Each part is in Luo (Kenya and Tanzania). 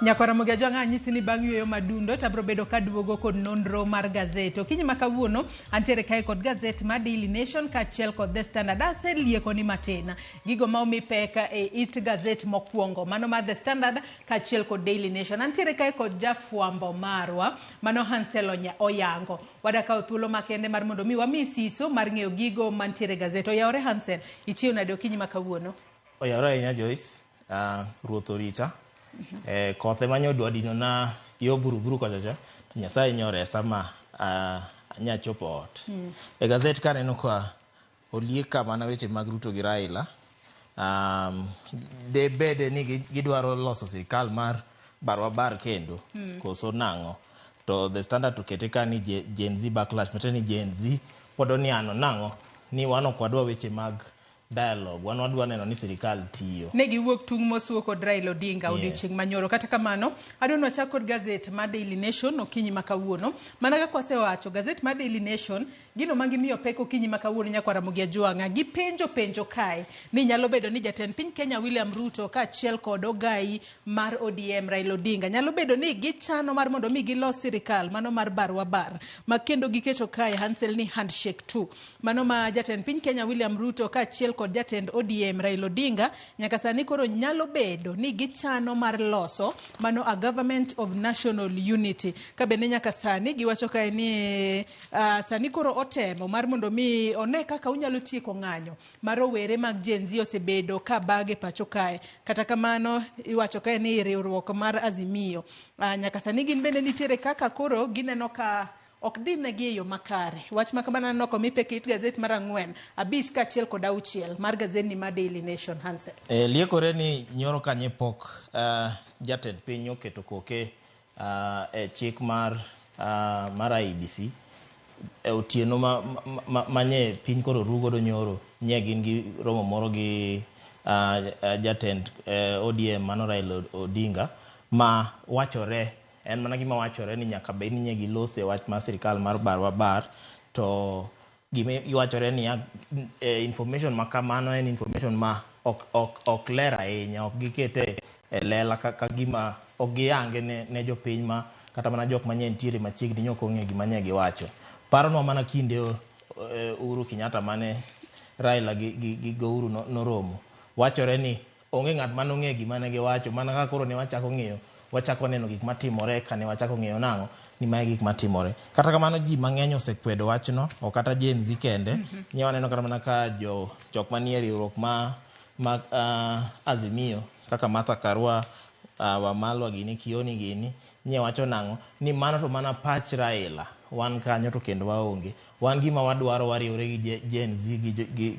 Nyakwar Ramogi Ajwang' anyisi ni bang' yueyo madundo to abiro bedo kaduogo kod nonro mar gazet. Okinyi ma kawuono antiere kae kod gazet mar Daily Nation kaachiel kod The Standard. Aselieko ni matin gigo ma omi pek e it gazet mokwongo mano mar The Standard kaachiel kod Daily Nation. Antiere kae kod jafwambo marwa mano Hansel Oyango. Wadwa kawo thuolo makende mar mondo mi wami siso mar ng'eyo gigo mantiere e gazet. Oyawore Hansel, ichiew nade okinyi ma kawuono? Oyawore ahinya Joyce. Ruoth orita. Koth ema nyo dwa dino na yo buruburu kocha cha. To Nyasaye nyoresa ma anya chopo ot. E gazet ka aneno ka oliek ka mana weche mag Ruto gi Raila. De bede ni gidwaro loso sirikal mar barwa bar kendo. Koso nang'o. To The Standard to kete ka ni Gen Z backlash. Matiende ni Gen Z pod oniano nang'o. Ni wan ok wadwa weche mag dialogue. Wan wadwa neno ni sirikal tiyo. Ne giwuok tung' mosuo kod Raila Odinga odiochieng' manyoro. Kata kamano, adwa ni wachak kod gazet mar Daily Nation okinyi ma kawuono. Mana kaka wasewacho, gazet mar Daily Nation, gino ma gimiyo pek okinyi ma kawuono nyakwar Ramogi Ajwang'a, gipenjo penjo kae ni nyalo bedo ni jatend piny Kenya William Ruto kaachiel kod ogai mar ODM Raila Odinga nyalo bedo ni gichano mar mondo mi gilos sirikal mano mar barwa bar ma kendo giketo kae Hansel ni handshake 2 mano ma jatend piny Kenya William Ruto kaachiel kod jatend ODM Raila Odinga nyaka sani koro nyalo bedo ni gichano mar loso mano a government of national unity ka bende nyaka sani giwacho kae ni sani koro otemo mar mondo mi one kaka unyalo tieko ng'anyo ma rowere mag Gen Z osebedo ka bage pacho kae. Kata kamano iwacho kae ni riwruok mar Azimio nyaka sani gin bende nitiere kaka koro gineno ka ok dhi negi e yo makare. Wach ma kamano aneno komi pek e it gazet mar 4, 5 kaachiel kod 6 mar gazetni mar Daily Nation. Hansel. Liekore ni nyoro kanye pok jatend piny oketo koke e chik mar IEBC e otieno ma nye piny koro ru godo nyoro nye gin gi romo moro gi jatend ODM mano Raila Odinga ma wachore en mana gima wachore ni nyaka bed ni nye gilose wach mar sirikal mar barwa bar to gima iwachore niya information ma kamano en information ma ok ler ahinya ok gikete e lela ka gima ok giyange ne jopiny ma kata mana jok manye nitiere machiegni nyok ong'eyo gima nye giwacho. Paronwa mana kinde Uhuru Kenyatta mane Raila gi Uhuru noromo. Wachore ni onge ng'at mane ong'eyo gima ne giwacho mana kaka koro ne wachako ng'eyo wachako neno gik matimore kane wachako ng'eyo nang'o ni mae gik matimore. Kata kamano ji mang'eny osekwedo wachno ok kata Gen Z kende. Nye waneno kata mana ka jok manie riwruok ma Azimio kaka Martha Karua, Wamalwa gini, Kioni gini nye wacho nang'o ni mano to mana pach Raila wan kanyo to kendo waonge. Wan gima wadwaro wariwre gi Gen Z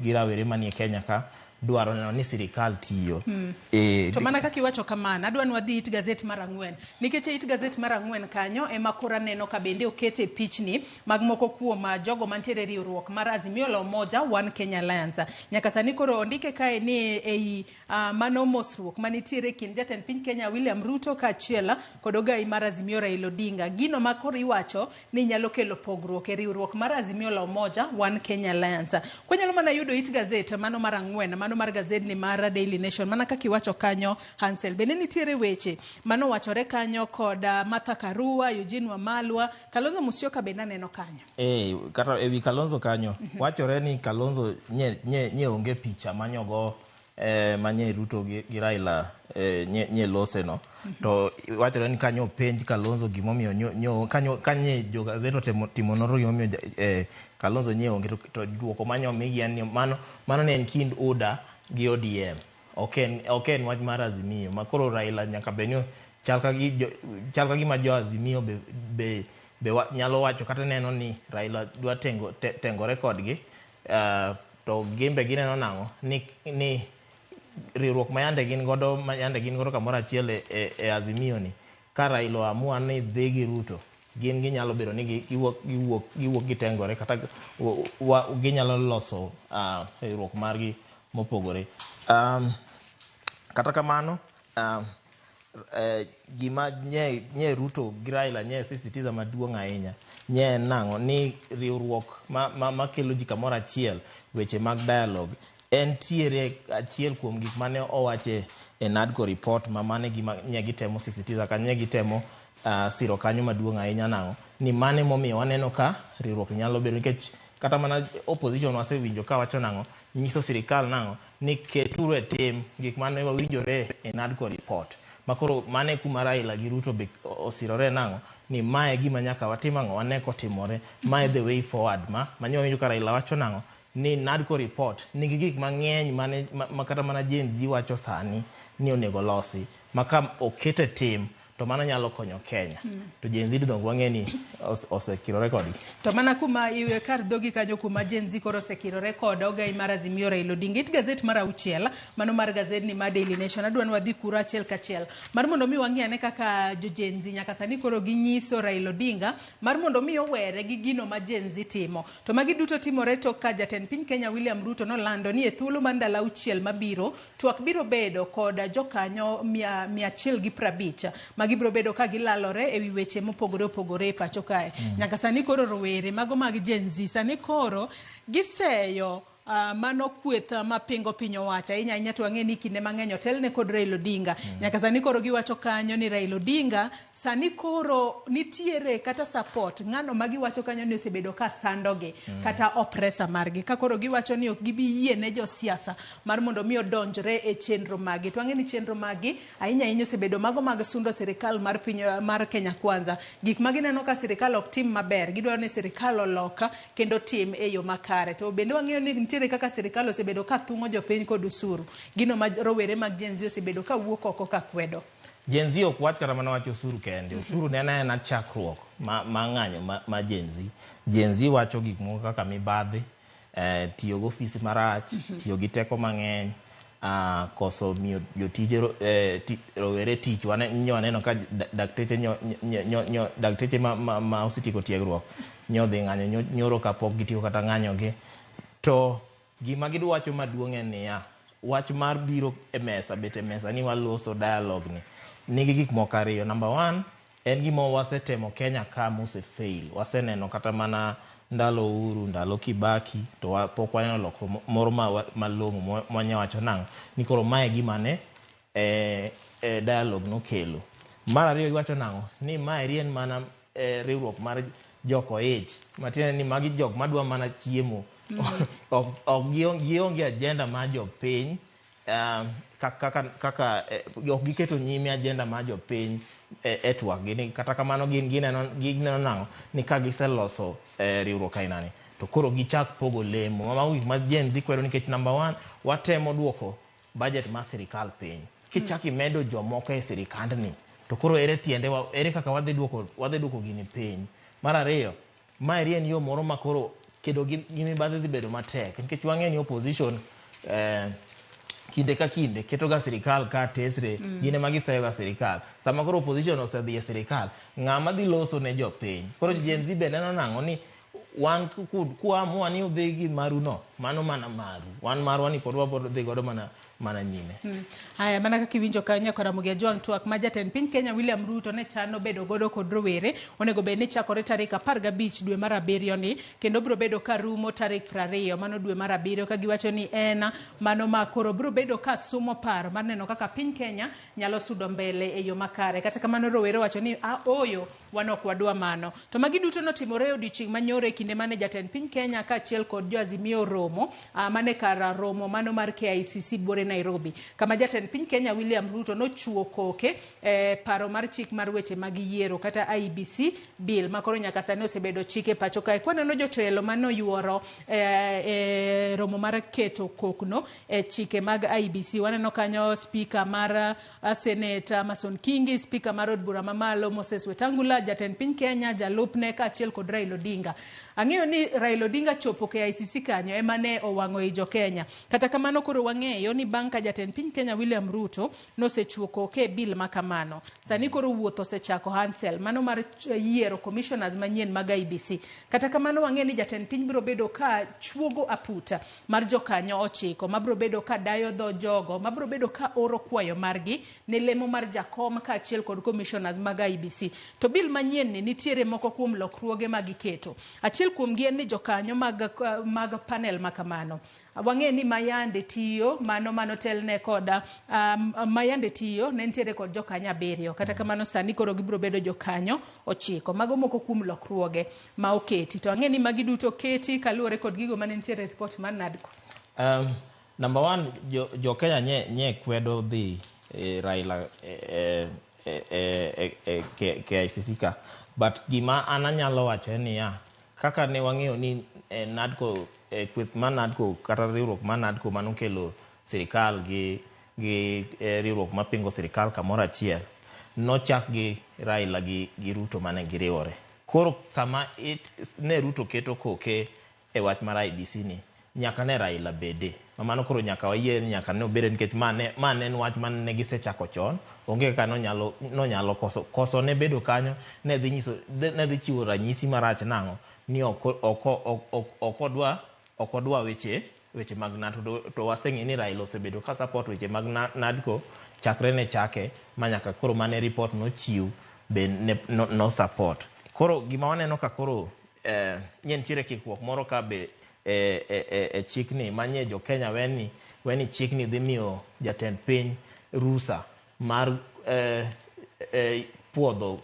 gi rawere manie Kenya ka dwaro neno ni sirikal tiyo. To mana kaka iwacho kamano, adwa ni wadhi it gazet mar 4. Nikech e it gazet mar 4 kanyo ema koro aneno ka bende okete pichni mag moko kuom jogo mantiere e riwruok mar Azimio la Umoja One Kenya Alliance. Nyaka sani koro ondike kae ni ei mano mosruok manitiere e kind jatend piny Kenya William Ruto kaachiel kod ogai mar Azimio Raila Odinga. Gino ma koro iwacho ni nyalo kelo pogruok e riwruok mar Azimio la Umoja One Kenya Alliance. Kwanyalo mana yudo it gazet mano mar 4, mano mar gazetni mar Daily Nation, mana kaka iwacho kanyo Hansel. Bende nitiere weche manowachore kanyo kod Martha Karua, Eugene Wamalwa, Kalonzo Musyoka bende aneno kanyo. Kata ewi Kalonzo kanyo, wachore ni Kalonzo nye onge picha manyogo manye Ruto gi Raila nye lose no. To wachore ni kanyo openj Kalonzo gimomiyo nyo kanyo kanye jo gazet otemo timo nonro gimomiyo Kalonzo nye onge to duoko manyo migi en ni mano ne en kind UDA gi ODM. Ok en wach mar Azimio. Ma koro Raila nyaka bed ni chal ka gima jo Azimio be nyalo wacho kata neno ni Raila dwa tengore kodgi. To gin be gineno nang'o ni riwruok ma yande gin godo kamoro achiel e Azimio ni ka Raila oamua ni dhi gi Ruto gin ginyalo bedo ni giwuok gitengore kata ginyalo loso riwruok margi mopogore. Kata kamano gima nye Ruto gi Raila nye sisitiza maduong' ahinya nye en nang'o ni riwruok ma kelo ji kamoro achiel weche mag dialogue en tiere achiel kuom gik mane owache e NADCO report ma mane gima nye gitemo sisitiza kanyo, nye gitemo siro kanyo maduong' ahinya nang'o ni mane momiyo waneno ka riwruok nyalo bedo, nikech kata mana opposition wasewinjo ka wacho nang'o, nyiso sirikal nang'o ni keturu e tim gik mane wawinjore e NADCO report. Makoro mane kuma Raila gi Ruto be osirore nang'o ni mae gima nyaka watim ang'o, wane kotimore, mae the way forward. Ma manyo winjo ka Raila wacho nang'o ni NADCO report nigi gik mang'eny mane ma kata mana Gen Z wacho sani ni onego losi, ma ka okete tim to mano nyalo konyo Kenya. To Gen Z dongo wang'e ni osekirore kodgi. To mana kuma iwe kar dhogi kanyo kuma Gen Z koro osekirore kod ogai mar Azimio Raila Odinga. It gazet mar 6, mano mar gazet ni mar Daily Nation, adwa ni wadhi kuro achiel kachiel mar mondo mi wang'i ane kaka jo Gen Z nyaka sani koro ginyiso Raila Odinga mar mondo mi owere gi gino ma Gen Z timo. To magi duto timore tok ka jatend piny Kenya William Ruto nolando ni e thuolo mar ndalo 6 mabiro, twak biro bedo kod jokanyo 150 ma gibiro bedo ka gilalore ewi weche mopogore opogore e pacho kae. Nyaka sani koro rowere mago mag Gen Z sani koro giseyo mano kweth mapingo piny owacho ahinya ahinya, to wang'e ni kinde mang'eny otelne kod Raila Odinga. Nyaka sani koro giwacho kanyo ni Raila Odinga sani koro nitiere kata support ng'ano ma giwacho kanyo ni osebedo ka sandogi kata oppressor margi, ka koro giwacho ni ok gibi yie ne josiasa mar mondo mi odonjre e chenro maggi. To wang'e ni chenro maggi ahinya ahinya osebedo mago mag sundo sirikal mar piny mar Kenya Kwanza. Gik ma gineno ka sirikal ok tim maber, gidwaro ni sirikal olok kendo tim e yo makare. To bende wang'eyo ni nitiere kaka sirikal osebedo ka thung'o jopiny kod osuru, gino ma rowere mag Gen Z osebedo ka wuok oko ka kwedo. Gen Z ok wach kata mana wach osuru kende. Osuru ne en aena chakruok ma ng'anyo ma Gen Z. Gen Z wacho gik moko kaka mibadhi, tiyo gi ofisi marach, tiyo gi teko mang'eny, koso miyo jotije rowere tich. Nyo waneno ka dakteche nyo dakteche ma osetieko tiegruok nyodhi ng'anyo nyoro kapok gitieko kata ng'anyo gi. To gima gidwa wacho maduong' en niya, wach mar biro e mesa, bet e mesa ni waloso dialogue ni nigi gik moko ariyo. Number 1, en gima wasetemo Kenya ka mose fail. Waseneno kata mana ndalo Uhuru, ndalo Kibaki, to pok waneno lokruok moro malong'o mwanya wacho nang'o ni koro mae gima ne dialogue nokelo. Mar ariyo, giwacho nang'o ni maeri en mana riwruok mar jokoich, matiende ni magi jok madwa mana chiemo. Ok gionge agenda mar jopiny, kaka ok giketo nyime agenda mar jopiny e twak gi. Kata kamano gin gineno nang'o ni ka giseloso riwruok ainani to koro gichak pogo lemo. Mago gik ma Gen Z kwedo, nikech number 1, watemo duoko budget mar sirikal piny. Kichak imedo jomoko e sirikandni to koro ere tiende, ere kaka wadhi duoko gini piny. Mar ariyo, maeri en yo moro ma koro kedo gi mibadhi dhi bedo matek, nikech wang'eyo ni opposition kinde ka kinde keto ga sirikal ka tesre, gin ema giseyo ga sirikal. Sama koro opposition osedhi e sirikal, ng'ama dhi loso ne jopiny? Koro Gen Z be neno nang'o ni wan kuamua ni udhi gi maru no, mano mana maru, wan marwa ni pod wabiro dhi godo mana nyime. Haya, mana kaka iwinjo kanyo Ramogi Ajwang', twak ma jatend piny Kenya William Ruto ne chano bedo godo kod rowere onego bed ni chakore tarik 15 dwe mar 7 ni, kendo biro bedo ka rumo tarik 20 mano dwe mar 7, ka giwacho ni en mano ma koro biro bedo ka sumo paro mar neno kaka piny Kenya nyalo sudo mbele e yo makare. Kata kamano rowere wacho ni ooyo, wan ok wadwa mano. To magi duto notimore e odiochieng' manyoro e kinde mane jatend piny Kenya kaachiel kod jo Azimio romo mane kar romo mano mar KICC buore Nairobi, kama jatend piny Kenya William Ruto nochuo koke paro mar chik mar weche mag yiero kata IEBC bill ma koro nyaka sani osebedo chik e pacho kae. Kwaneno jotelo manoyuoro romo mar keto kokno e chike mag IEBC, waneno kanyo speaker mar Senate Amason Kingi, speaker mar od bura mamalo Moses Wetangula, jatend piny Kenya, jalupne kaachiel kod Raila Odinga. Ang'eyo ni Raila Odinga chopo KICC kanyo ema ne owang'o i jo Kenya. Kata kamano koro wang'eyo ni bang' ka jatend piny Kenya William Ruto nosechuo koke e bill ma kamano, sani koro wuoth osechako Hansel mano mar yiero commissioners manyien mag IEBC. Kata kamano wang'eyo ni jatend piny biro bedo ka chuogo aputa mar jokanyo 9 mabiro bedo ka dayo dho jogo mabiro bedo ka oro kwayo margi ne lemo mar jakom kaachiel kod commissioners mag IEBC. To bill manyien ni nitiere moko kuom lokruoge ma giketo. Achiel kuomgi en ni jokanyo mag panel makamano wang'e ni mayande tiyo mano manotelne kod mayande tiyo ne nitiere kod jokanyo 7. Kata kamano sani koro gibiro bedo jokanyo 9. Mago moko kuom lokruoge ma oketi. To ang'e ni magi duto oketi kaluwore kod gigo mane nitiere e report mar NADCO. Number one, jo Kenya nye kwedo dhi Raila KICC ka. But gima an anyalo wacho en niya, kaka ne wang'eyo ni NADCO, kweth mar NADCO kata riwruok mar NADCO manokelo sirikal gi riwruok mapingo sirikal kamoro achiel, nochak gi Raila gi Ruto mane giriwore. Koro sama ne Ruto keto koke e wach mar IEBC ni, nyaka ne Raila bede. Mano koro nyaka wayie ni nyaka ne obede nikech ma ne en wach mane gisechako chon. Onge kaka nonyalo koso. Koso ne bedo kanyo ne dhi chiwo ranyisi marach nang'o ni ok odwa weche mag NADCO. To waseng'e ni Raila osebedo ka support weche mag NADCO chakre ne chake ma nyaka koro mane report nochiw be no support. Koro gima waneno ka koro nye nitiere kikruok moro ka be e chikni manye jo Kenya weni chikni dhi miyo jatend piny rusa mar puodho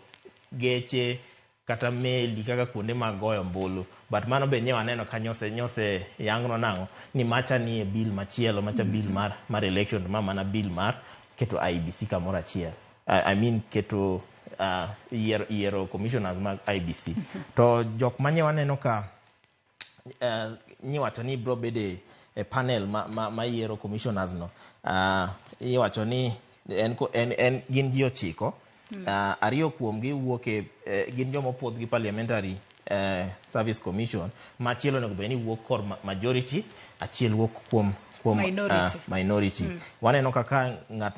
geche kata meli kaka kuonde mag goyo ombulu. But mano be nye waneno ka nyose yangno nang'o ni macha ni e bill machielo, macha bill mar election, ma mana bill mar keto IEBC kamoro achiel. I mean keto yiero commissioners mag IEBC. To jok manye waneno ka nyiwacho ni bro bede e panel ma yiero commissioners no, iwacho ni en gin ji 9. 2 kuomgi wuok e gin joma opuodh gi Parliamentary Service Commission, machielo onego bed ni wuok kor majority, achiel wuok kuom minority. Waneno kaka ng'at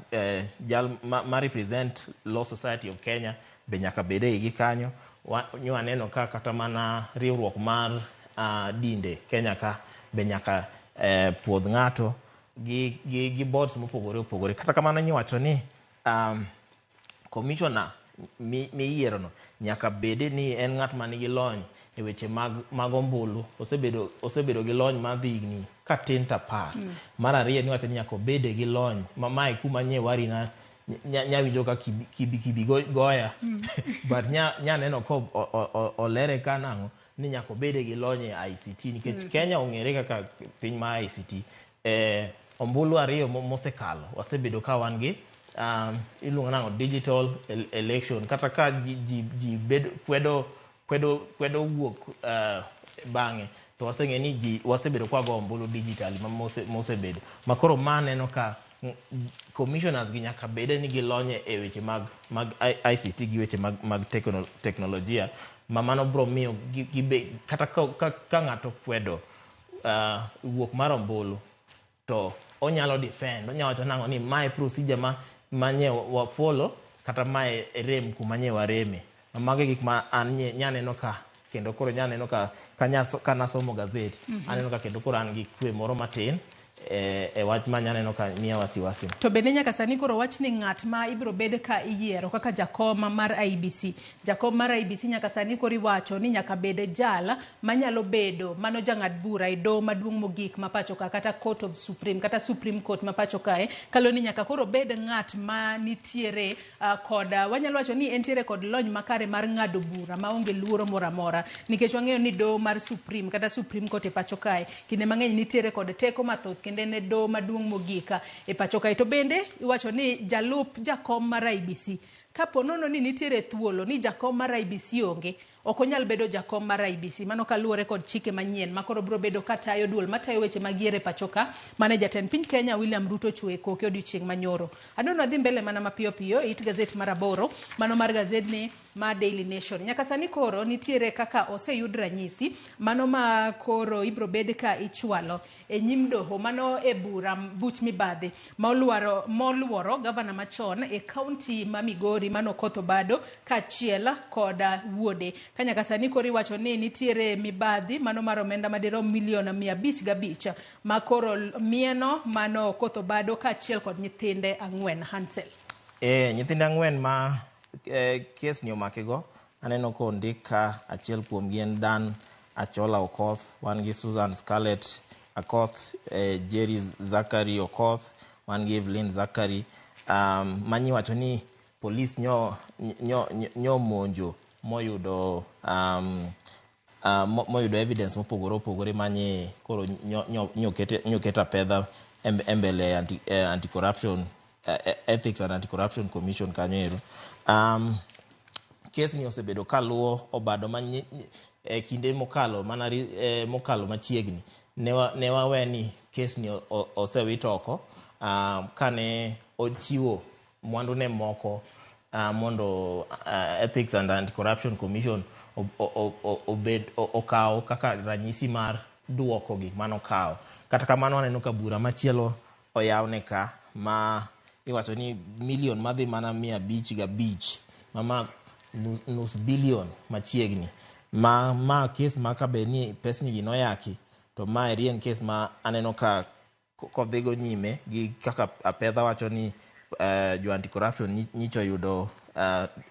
jal ma represent Law Society of Kenya be nyaka bede gi kanyo. Waneno ka kata mana riwruok mar dinde Kenya ka be nyaka puodh ng'ato gi boards mopogore opogore. Kata kamano nyiwacho ni commissioner miyiero no nyaka bede ni en ng'at manigi lony e weche mag ombulu, osebedo gi lony mar higni ka tin to 10. Mar ariyo ni wacho ni nyaka obede gi lony mae kuma nye warina nyawinjo ka kibi goya. But nya neno ko olere ka nang'o ni nyaka obede gi lony e ICT nikech Kenya ong'ere kaka piny ma ICT. Ombulu 2 mosekalo wasebedo ka wan gi iluongo nang'o digital election, kata ka ji kwedo wuok bang'e to waseng'e ni ji wasebedo kwa go ombulu digital ma mosebedo. Ma koro ma neno ka commissioners gi nyaka bede ni gilonye e weche mag ICT gi weche mag teknolojia, ma mano bro miyo kata ka ng'ato kwedo wuok mar ombulu to onyalo defend, onyalo wacho nang'o ni mae procedure manye wa follow kata mae rem kuma nye wareme. Mago gik ma an nyaneno ka kendo koro nyaneno ka nasomo gazet aneno ka kendo koro an gi kwe moro matin e wach ma nyaneno ka miya wasiwasi. To bende nyaka sani koro wach ni ng'at ma ibiro bed ka iyiero kaka jakom mar IEBC. Jakom mar IEBC nyaka sani koro iwacho ni nyaka bed jal manyalo bedo mano jang'ad bura e doho maduong' mogik ma pacho ka kata Court of Supreme kata Supreme Court ma pacho kae, kalo ni nyaka koro bed ng'at ma nitiere kod wanyalo wacho ni entiere kod lony makare mar ng'ado bura maonge luoro moro amora, nikech wang'eyo ni doho mar Supreme kata Supreme Court e pacho kae kinde mang'eny nitiere kod teko mathoth kendo en e doho maduong' mogik e pacho kae. To bende iwacho ni jalup jakom mar IEBC kapo nono ni nitiere thuolo ni jakom mar IEBC onge, ok onyal bedo jakom mar IEBC. Mano kaluwore kod chike manyien ma koro biro bedo katayo duol matayo weche mag yiero e pacho ka mane jatend piny Kenya William Ruto ochwe koke odiochieng' manyoro. Adwaro adhi mbele mana mapiyo piyo it gazet mar 8 mano mar gazedni ma Daily Nation. Nyaka sani koro nitiere kaka oseyud ranyisi mano ma koro ibiro bed ka ichwalo e nyim doho mano e bura buch mibadhi moluoro gavana machon e kaunti ma Migori mano Okoth Obado kaachiel kod wuode. Ka nyaka sani koro iwacho ni nitiere mibadhi mano mar omenda madirom milion 505 ma koro mieno mano Okoth Obado kaachiel kod nyithinde 4. Hansel. Nyithinde 4 ma kes ni omakego aneno kondik ka achiel kuomgi en Dan Achola Okoth, wan gi Susan Scarlett Akoth, Jerry Zachary Okoth, wan gi Evelyn Zachary, manyi wacho ni polis nyo monjo moyudo moyudo evidence mopogore opogore manye koro nyo ket apedha e mbele anti corruption, Ethics and Anti-Corruption Commission kanyo ero. Kes ni osebedo kaluwo obado ma e kinde mokalo mana mokalo machiegni ne wawe ni kes ni osewit oko kane ochiwo mwandu ne moko mondo Ethics and Anti-Corruption Commission obed okaw kaka ranyisi mar duoko gik manokawo. Kata kamano, aneno ka bura machielo oyawne ka ma iwacho ni milion madhi mana 505, mama nus bilion machiegni, ma kes ma ka bed ni pesni gi noyaki, to ma eri en kes ma aneno ka kodhigo nyime gi kaka apedha wacho ni jo anti corruption nyicho yudo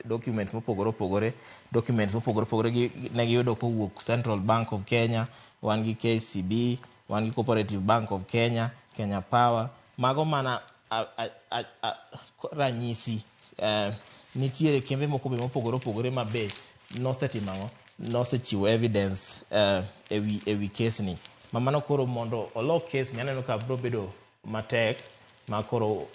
documents mopogore opogore, documents mopogore opogore gi ne giyudo kowuok Central Bank of Kenya, wan gi KCB, wan gi Cooperative Bank of Kenya, Kenya Power. Mago mana ranyisi. Nitiere kembe moko be mopogore opogore ma be nosetimo ang'o, nosechiwo evidence ewi kes ni. Ma mano koro mondo olok kes ni, aneno ka biro bedo matek ma koro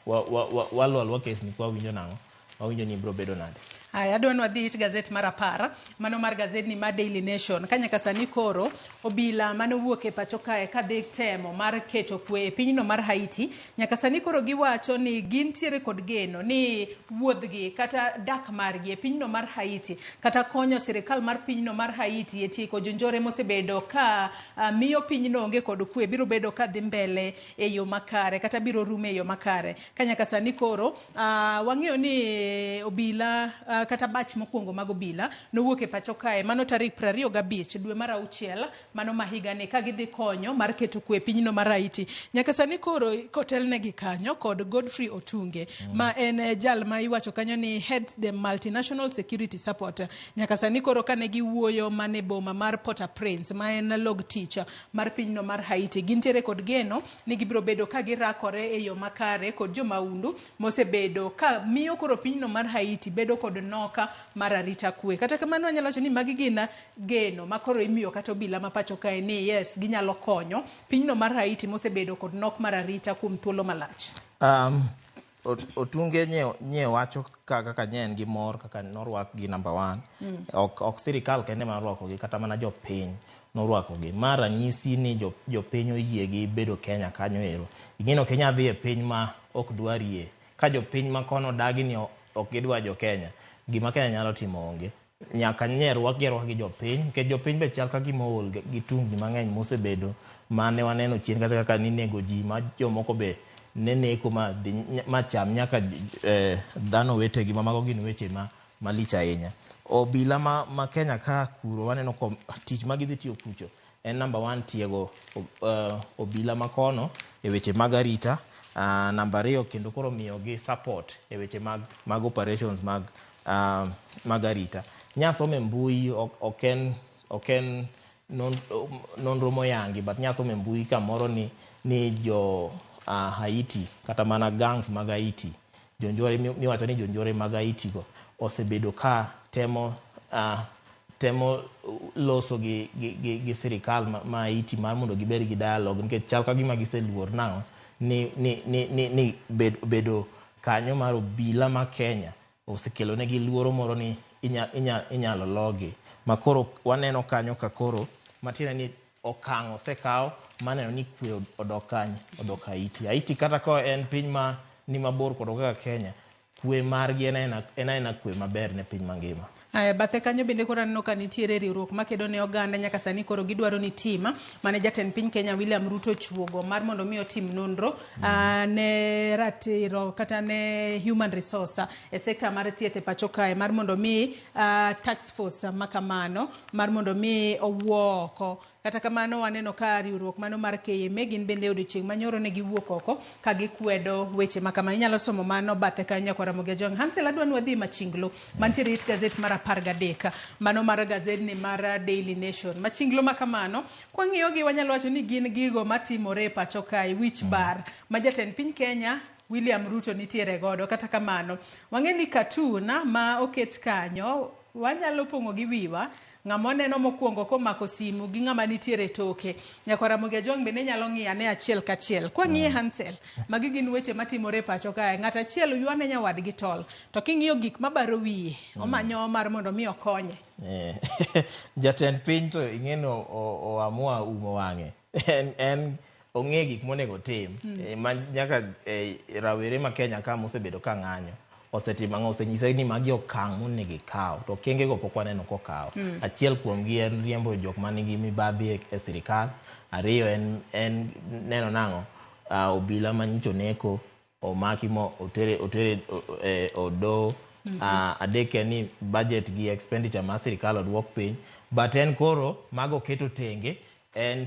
waluwo aluwa kes ni kwawinjo nang'o, wawinjo ni biro bedo nade. Aya, adwa ni wadhi it gazet mar 10, mano mar gazedni mar Daily Nation. Ka nyaka sani koro obila mane owuok e pacho kae kadhi temo mar keto kwe e pinyno mar Haiti, nyaka sani koro giwacho ni gintiere kod geno ni wuodhgi kata dak margi e pinyno mar Haiti kata konyo sirikal mar pinyno mar Haiti e tieko jonjore mosebedo ka miyo pinyno onge kod kwe biro bedo ka dhi mbele e yo makare kata biro rumo e yo makare. Ka nyaka sani koro wang'eyo ni obila kata batch mokwongo mag obila nowuok e pacho kae mano tarik 25 dwe mar auchiel mano ma higani ka gidhi konyo mar keto kwe e pinyno mar Haiti. Nyaka sani koro kotelnegi kanyo kod Godfrey Otunge ma en jal ma iwacho kanyo ni heads the multinational security support. Nyaka sani koro kane giwuoyo mane boma mar Port-au-Prince ma en log tich mar pinyno mar Haiti, gintiere kod geno ni gibiro bedo ka girakore e yo makare kod jomaundu mosebedo ka miyo koro pinyno mar Haiti bedo kod noka mar arita kwe. Kata kamano, anyalo wacho ni magi gin geno ma koro imiyo kata obila ma pacho kae ni yes, ginyalo konyo pinyno mar Haiti mosebedo kod nok mar arita kuom thuolo malach. Otunge nye wacho kaka nye en gi mor kaka norwakgi number one. Ok sirikal kende ma norwakogi, kata mana jopiny norwakogi. Ma ranyisi ni jopiny oyie gi bedo Kenya kanyo ero. Ing'e ok inyal dhi e piny ma ok dwarie. Ka jopiny ma kono dagi ni ok gidwa jo Kenya, gima Kenya nyalo timo onge. Nyaka nye rwakgi arwaka gi jopiny, nikech jopiny be chal ka gima ool gi tungni mang'eny mosebedo mane waneno chien kata kaka ninego ji, ma jomoko be ne neko ma dhi ma cham nyaka dhano wetegi, ma mago gin weche ma malich ahinya. Obila ma Kenya ka kuro waneno ko tich ma gidhi tiyo kucho en number one, tiego obila makono e weche mag arita. Namba ariyo kendo koro miyogi support e weche mag operations mag arita. Nyasome mbui, ok en nonro moyangi, but nyasome mbui kamoro ni jo Haiti kata mana gangs mag Haiti, jonjore miwacho ni jonjore mag Haiti go osebedo ka temo loso gi sirikal ma Haiti mar mondo gibed gi dialogue, nikech chal ka gima giseluor nang'o ni bedo kanyo mar obila ma Kenya osekelo negi luoro moro ni inyalo logi. Ma koro waneno kanyo ka koro matiende ni okang' osekaw maneno ni kwe odok kanye, odok Haiti. Haiti kata ka en piny ma ni mabor kodwa kaka Kenya, kwe margi en aena kwe maber ne piny mangima. Aya, bathe kanyo bende koro aneno ka nitiere riwruok makedo ne oganda. Nyaka sani koro gidwaro ni tim mane jatend piny Kenya William Ruto ochuogo mar mondo mi otim nonro ne ratiro kata ne human resource e sekta mar thieth e pacho kae, mar mondo mi task force makamano mar mondo mi owuo oko. Kata kamano, waneno ka riwruok mano mar KMA gin bende odiochieng' manyoro ne giwuok oko ka gikwedo weche ma kama. Inyalo somo mano bathe kanyo, nyakwar Ramogi Ajwang'. Hansel, adwa ni wadhi Machinglo mantiere it gazet mar 10. 13. Mano mar gazedni mar Daily Nation. Machinglo ma kamano, kwang'iyogi wanyalo wacho ni gin gigo matimore e pacho kae, wich bar ma jatend piny Kenya William Ruto nitiere godo. Kata kamano, wang'e ni cartoon ma oket kanyo wanyalo pong'o gi wiwa ng'ama waneno mokwongo komako simu gi ng'ama nitiere e toke. Nyakwar Ramogi Ajwang' bende nyalo ng'iyo ane achiel kachiel. Kwang'iye Hansel, magi gin weche matimore e pacho kae. Ng'at achiel ywane nyawadgi tol, to king'iyo gik mabaro wiye, omanyo mar mondo mi okonye. Jatend piny to ing'e ni oamua umo wang'e. En ong'e gik monego otim. Ma nyaka rawere ma Kenya ka mosebedo ka ng'anyo osetimo ang'o, osenyise ni magi okang' monego ikaw, to okenge go pok waneno kokaw. Achiel kuomgi en riembo jok manigi mibadhi e sirikal. Ariyo en neno nang'o, obila manyicho neko omaki mo otere odoho. Adek en ni budget gi expenditure mar sirikal oduok piny. But en koro mago oketo tenge, en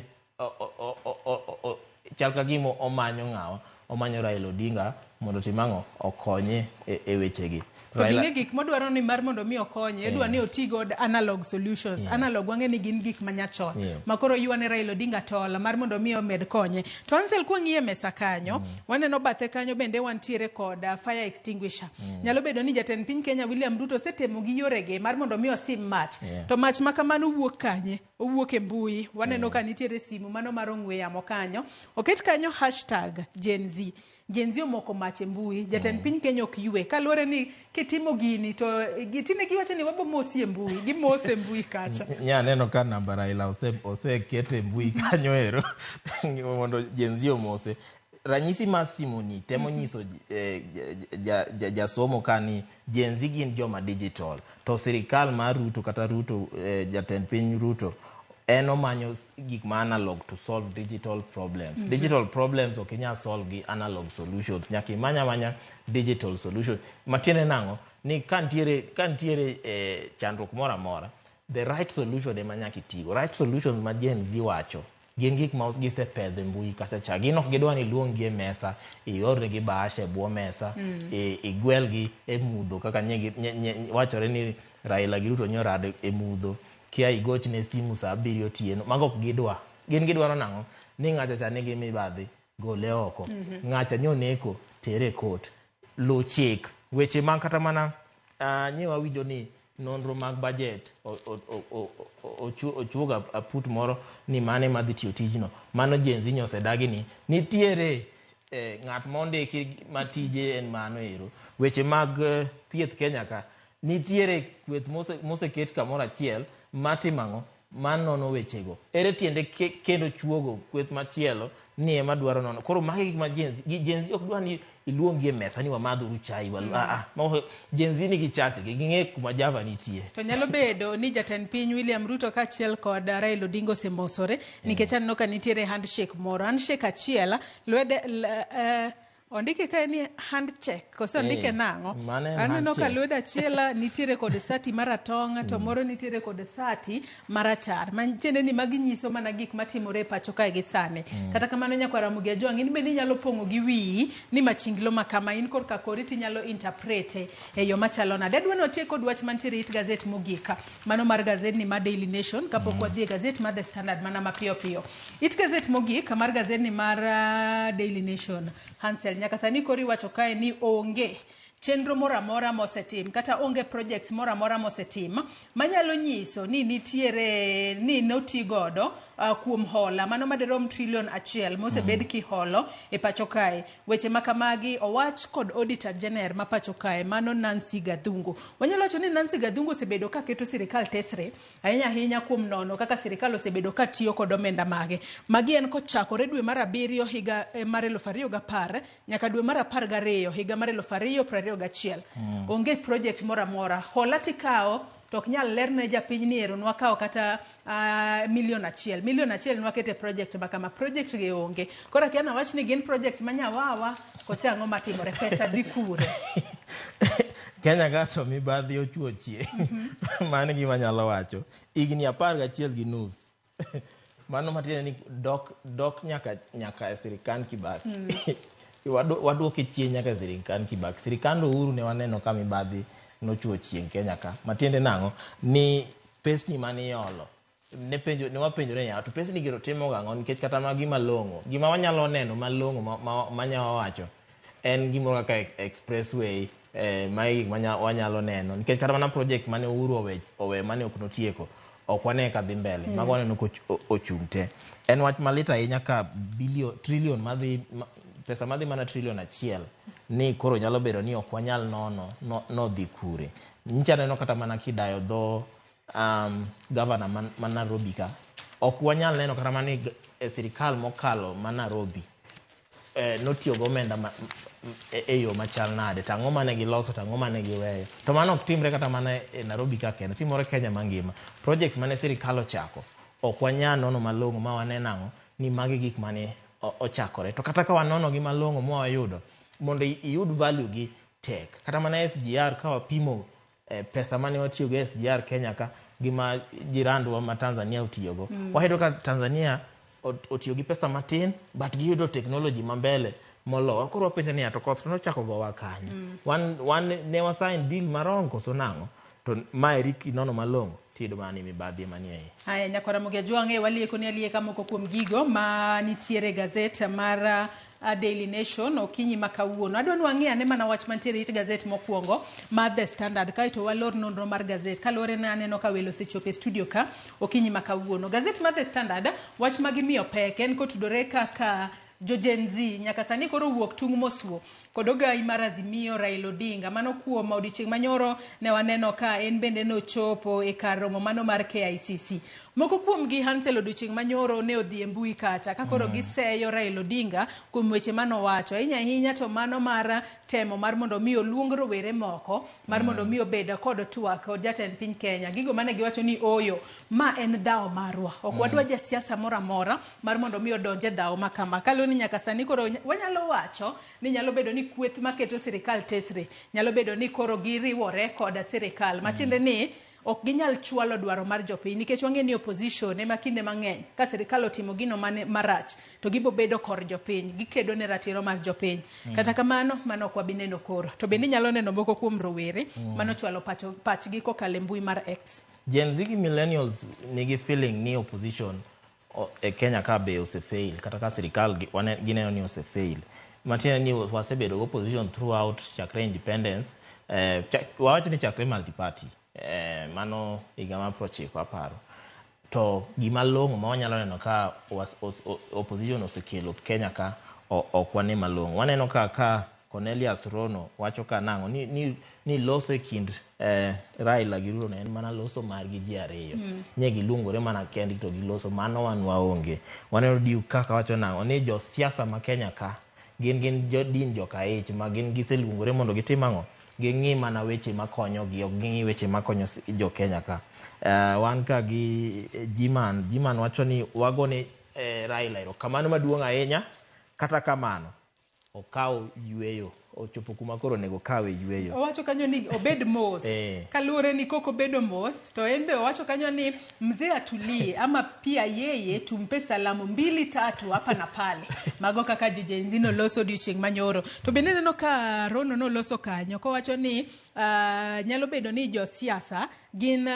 chal ka gima omanyo ng'awa, omanyo Raila Odinga mondo otim ang'o, okonye e wechegi. To bing'e gik modwaro ni mar mondo mi okonye, idwa ni oti god analog solutions. Analog wang'e ni gin gik manyachon. Ma koro ywane Raila Odinga tol mar mondo mi omed konye. To Ansel kwang'iye mesa kanyo, waneno bathe kanyo bende wantiere kod fire extinguisher. Nyalo bedo ni jatend piny Kenya William Ruto osetemo gi yorege mar mondo mi osim mach. To mach ma kamano wuok kanye? Owuok e mbui. Waneno ka nitiere simu mano mar ong'we yamo kanyo. Oket kanyo hashtag Gen Z. Gen Z omoko mach e mbui. Jatend piny Kenya ok ywe. Kaluwore ni kitimo gini to tinde giwacho ni wabo mosi e mbui. Gimose e mbui kacha. Nya neno ka namba Raila oseket e mbui kanyo ero mondo Gen Z omose. Ranyisi mar simu ni temo nyiso jasomo ka ni Gen Z gin joma digital, to sirikal mar Ruto kata Ruto, jatend piny Ruto en omanyo gik ma analog to solve digital problems. Digital problems ok inyal solve gi analog solutions, nyaka imany amanya digital solution. Matiende nang'o? Ni ka nitiere chandruok moro amora, the right solution ema nyaka itigo. Right solutions ma Gen Z wacho gin gik ma gisepedho e mbui kacha cha. Gin ok gidwa ni iluong gi e mesa, iornegi bahasha e bwo mesa, igwelgi e mudho kaka wachore ni Raila gi Ruto nyorado e mudho, kia igochne simu saa 7 otieno. Mago ok gidwa. Gin gidwaro nang'o? Ni ng'acha cha nigi mibadhi, gole oko. Ng'acha nyoneko, tere e court. Luw chik. Weche mag kata mana nye wawinjo ni nonro mag budget ochuogo aput moro ni mane madhi tiyo tijno. Mano Gen Z nyosedagi ni nitiere ng'at mondiki ma tije en mano ero. Weche mag thieth Kenya ka nitiere kweth moseket kamoro achiel matimo ang'o, manono wechego. Ere tiende kendo chuogo kweth machielo ni ema dwaro nono? Koro magi gik ma Gen Z, Gen Z ok dwa ni iluong gi e mesa ni wamadhuru chai. Gen Z nigi chachgi, ging'e kuma Java nitie. To nyalo bedo ni jatend piny William Ruto kaachiel kod Raila Odinga osemosore, nikech aneno ka nitiere handshake moro. Handshake achiel, lwede ondike kae ni handcheck, koso ondike nang'o? Mano en Aneno ka handshake. lwedo achiel nitiere kod sati maratong' to moro nitiere kod sati marachar. Matiende ni magi nyiso mana gik matimore e pacho kae gi sani. Kata kamano, nyakwar Ramogi Ajwang', in bende inyalo pong'o gi wiyi ni machinglo ma kama in korka kori tinyalo interpret e yo machalo nade. Adwa ni watiek kod wach mantiere it gazet mogik. Mano mar gazet ni mar Daily Nation kapok wadhi e gazet mar The Standard mana mapiyo piyo. It gazet mogik mar gazet ni mar Daily Nation. Hansel, nyaka sani koro iwacho kae ni onge chenro moro amora mosetim kata onge projects moro amora mosetim manyalo nyiso ni nitiere ni noti godo kuom hola mano madirom trilion 1 mosebed kiholo e pacho kae. Weche ma kamagi owach kod Auditor General ma pacho kae, mano Nancy Gathungu. Wanyalo wacho ni Nancy Gathungu osebedo ka keto sirikal tesre ahinya ahinya kuom nono kaka sirikal osebedo ka tiyo kod omenda mage. Magi en kochakore dwe mar 7 higa mar 2010 nyaka dwe mar 12 higa mar 2021. Onge project moro amora. Hola tikawo to ok nyal ler ne japiny ni ero nwakawo kata milion 1. Milion 1 nwakete project ma kama. Project gi onge. Koro akia nawach ni gin projects ma nyawawa kose ang'o matimore. Pesa dhi kure? Kenya ka to mibadhi ochuo chieng'. Mano e gima anyalo wacho. Higni 11.5. Mano matiende ni dok nyaka e sirikand Kibaki. Waduoke chien nyaka e sirikand Kibaki. Sirikand Uhuru ne waneno ka mibadhi nochuo chieng' Kenya ka. Matiende nang'o? Ni pesni mane iolo ne penjo ne wapenjore niya to pesni gi to timo gang'o nikech kata magi malong'o gima wanyalo neno malong'o ma wacho en gimoro kaka expressway, magi gik ma wanyalo neno nikech kata mana project mane Uhuru owe mane ok notieko ok wane ka dhi mbele. Mago waneno ka ochung' te. En wach malit ahinya ka billion trillion madhi pesa madhi mana trillion 1 ni koro nyalo bedo ni ok wanyal nono nodhi kure. Nyicha aneno kata mana kidayo dho governor man Nairobi ka ok wanyal neno kata mana ni e sirikal mokalo ma Nairobi notiyo gi omenda e yo machal nade, to ang'o mane giloso, to ang'o mane giweyo. To mano ok timre kata mana e Nairobi ka kende, timore Kenya mangima. Project mane sirikal ochako ok wanyal nono malong'o ma wane nang'o ni magi gik mane ochakore. To kata ka wanono gi malong'o ma wayudo, mondo iyud value gi tek. Kata mana SGR ka wapimo pesa mane watiyogo e SGR Kenya ka gi ma jirandwa ma Tanzania otiyogo. Wayudo ka Tanzania otiyo gi pesa matin but giyudo technology ma mbele moloyo. Koro wapenjo niya to koth nochako gowa kanye? Wan ne wa sign deal marong koso nang'o? To maeri kinono malong'o tiyudo mana ni mibadhi ema nie iye. Haya, nyakwara Ramogi Ajwang'e, walieko ni alieka moko kuom gigo ma nitiere e gazet mar Daily Nation okinyi ma kawuono. Adwa ni wang'i ane mana wach mantiere it gazet mokwongo mar The Standard, kaeto walor nonro mar gazet. Kaluwore ni aneno ka welo osechopo e studio ka okinyi ma kawuono. Gazet mar The Standard, wach ma gimiyo pek en kotudore kaka jo Gen Z nyaka sani koro wuok tung' mosuo kod ogai mar Azimio Raila Odinga. Mano kuom odiochieng' manyoro ne waneno ka en bende nochopo e kar romo mano mar KICC. Moko kuomgi Hansel odiochieng' manyoro ne odhi e mbui kacha ka koro giseyo Raila Odinga kuom weche manowacho. Ahinya ahinya to mano mar temo mar mondo mi oluong rowere moko mar mondo mi obed kod twak kod jatend piny Kenya. Gigo mane giwacho ni oyo, ma en dhawo marwa. Ok wadwa jasiasa moro amora mar mondo mi odonj e dhawo ma kama. Kaluwore ni nyaka sani koro wanyalo wacho ni nyalo bedo ni kweth maketo sirikal tesre, nyalo bedo ni koro giriwore kod sirikal. Matiende ni ok ginyal chwalo dwaro mar jopiny nikech wang'e ni opposition ema kinde mang'eny ka sirikal otimo gino mane marach to gibo bedo kor jopiny, gikedo ne ratiro mar jopiny. Kata kamano mano ok wabi neno koro. To bende inyalo neno moko kuom rowere manochwalo pachgi kokalo e mbui mar X. Gen Z gi millennials nigi feeling ni opposition e Kenya ka be osefail kata ka sirikal gineno ni osefail. Matiende ni wasebedo gi opposition throughout chakre independence, wawach ni chakre multi-party, mano higa mar 90 aparo. To gima long'o ma wanyalo neno ka opposition osekelo Kenya ka ok wane malong'o. Waneno ka Cornelius Rono wacho ka nang'o ni loso e kind Raila gi Ruto ne en mana loso margi ji ariyo. Nye giluongore mana kendgi to giloso mano wan waonge. Waneno Duke kaka wacho nang'o ni josiasa ma Kenya ka gin jo din joka ich ma gin giseluongore mondo gitim ang'o? Ging'i mana weche makonyogi, ok ging'i weche makonyo jo Kenya ka. Wan ka gi Jiman, Jiman wacho ni wagone Raila erokamano maduong' ahinya, kata kamano okaw yweyo, ochopo kuma koro onego okawe yweyo. Owacho kanyo ni obed mos. Kaluwore ni kok obedo mos to en be owacho kanyo ni mzee atulie ama pia yeye tumpe salamu mbili tatu hapa na pale. Mago kaka jo Gen Z noloso odiochieng' manyoro. To bende neno ka Rono noloso kanyo kowacho ni nyalo bedo ni josiasa gin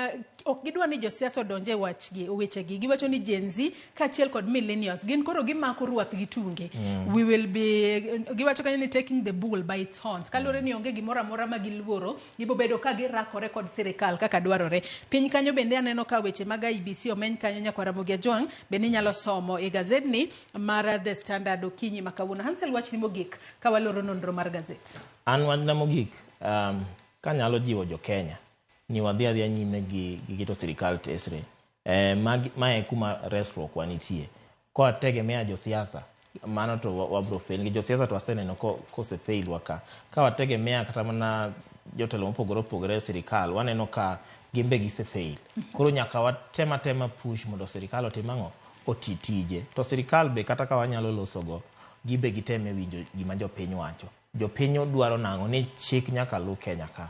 ok gidwa ni josiasa odonje e wachgi wechegi. Giwacho ni Gen Z kaachiel kod millennials gin koro gimako ruath gi tunge. We will be giwacho kanyo ni taking the bull by its horns. Kaluwore ni onge gimoro amora ma giluoro, gibo bedo ka girakore kod sirikal kaka dwarore. Piny kanyo bende aneno ka weche mag IEBC omeny kanyo nyakwar Ramogi Ajwang' bende inyalo somo e gazedni mar The Standard okinyi ma kawuono. Hansel, wachni mogik ka waloro nonro mar gazet. An wachna mogik, kanyalo jiwo jo Kenya ni wadhi adhiya nyime gi keto sirikal tesre. Mae kuma resruok wa nitie. Kowategemea josiasa, mano to wabro fail. Nikech josiasa to waseneno kosefail wa ka. Ka wategemea kata mana jotelo mopogore opogore e sirikal, waneno ka gin be gisefail. Koro nyaka watem atema push mondo sirikal otim ang'o? Oti tije. To sirikal be kata ka wanyalo losogo, gibe giteme winjo gima jopiny wacho. Jopiny dwaro nang'o? Ni chik nyaka lu Kenya ka.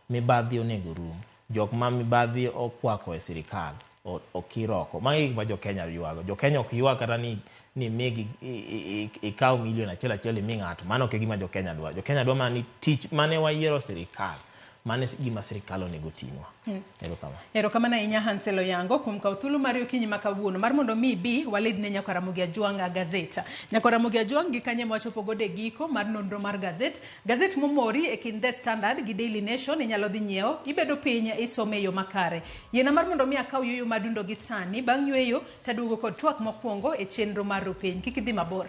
Mibadhi onego rum. Jok ma mibadhi okwako e sirikal okir oko. Magi gik ma jo Kenya ywago. Jo Kenya ok ywag kata ni migi ikaw milion achiel achiel imi ng'ato. Mano ok e gima jo Kenya dwaro. Jo Kenya dwaro mana ni tich mane wayiero sirikal Mano e gima sirikal onego otinwa. Erokamano. Erokamano ahinya Hansel Oyango kuom kawo thuolo mari okinyi ma kawuono mar mondo mi ibi walidhne Nyakwar Ramogi Ajwang' gazet. Nyakwar Ramogi Ajwang' gi kanye mwachopo godo e giko mar nonro mar gazet. Gazet momori e kind The Standard gi Daily Nation inyalo dhi nyiewo, ibedo piny isome e yo makare. Yiena mar mondo mi akaw yueyo madundo gi sani, bang' yueyo taduogo kod twak mokwongo e chenro mar Rupiny. Kik idhi mabor.